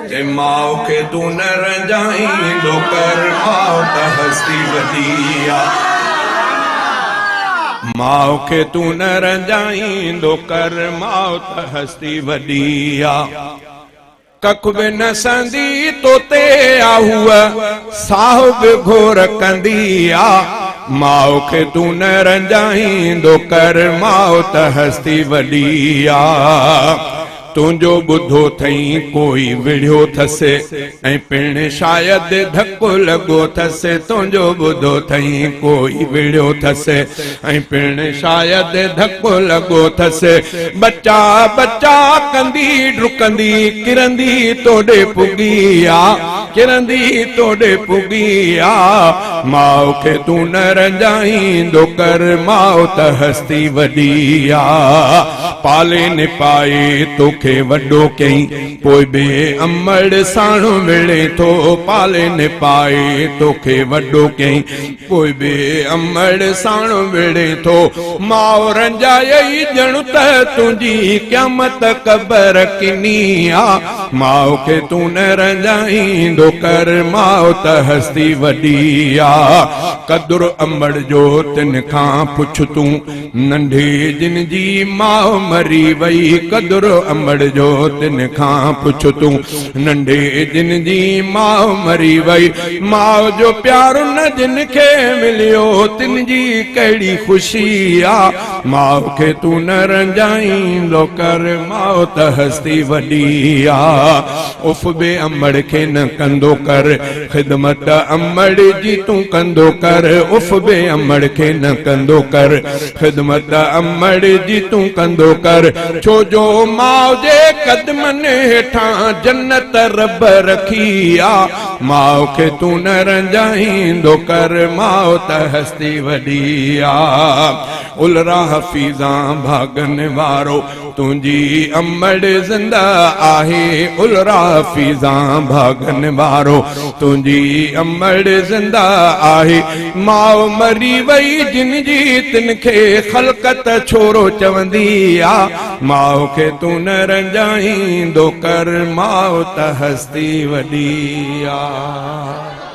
چي ماء کي تون نه رنجائيندو ڪر، ماء ته هستي وڏي آ. ماء کي تون نه رنجائيندو ڪر، ماء ته هستي وڏي آ. ڪک به نه سهندي توتي آ هوء، ساهه به گهور ڪندي آ. ماء کي تون نه رنجائيندو ڪر، ماء ته هستي وڏي آ. تنهنجو ٻڌو ٿئين ڪوئي وڙهيو ٿس ۽ پڻ شايد ڌڪ لڳو ٿس تنهنجو ٻڌو ٿئين ڪوئي وڙهيو ٿس ۽ پڻ شايد ڌڪ لڳو ٿس ٻچا ٻچا ڪندي ڊڪندي ڪرندي توڏي پڳي آ ڪرندي توڏي پڳي آ ماء کي تون نه رنجائيندو ڪر ماء ته هستي وڏي آ. پالي نپائي توکي وڏو ڪيائين، پوء به امڙ ساڻ وڙهين ٿو. پالي نپائي توکي وڏو ڪيائين، پوء به امڙ ساڻ وڙهين ٿو. ماء رنجايئي ڄڻ ته تنهنجي قيامت قبر ڪني آ. ماء کي تون نه رنجائيندو ڪر، ماء ته هستي وڏي آ. قدر امڙ جو تن کان پڇ تون. ننڍي جن جي ماء مري وئي قدر امڙ جو تن کان پڇ تون ننڍي جن جي ماء مري وئي ماء جو پيار نه جن کي مليو تن جي ڪهڙي خوشي آ ماء کي تون نه رنجائيندو ڪر ماء ته هستي وڏي آ اف به امڙ کي نه ڪندو ڪر خدمت امڙ جي تون ڪندو ڪر اف به امڙ کي نه ڪندو ڪر خدمت امڙ جي تون ڪندو ڪر ڇو جو ماء جي قدمن هيٺان جنت رب رکي آ ماء کي تون نه رنجائيندو ڪر ماء ته هستي وڏي آ الرا حفيظان ڀاڳن وارو تنهنجي امڙ زنده آهي الرا فيضان ڀاڳن وارو تنهنجي امڙ زنده آهي ماء مري وئي جن جي تن کي خلقت ڇورو چوندي آ ماء کي تون نه رنجائيندو ڪر ماء ته هستي وڏي آ.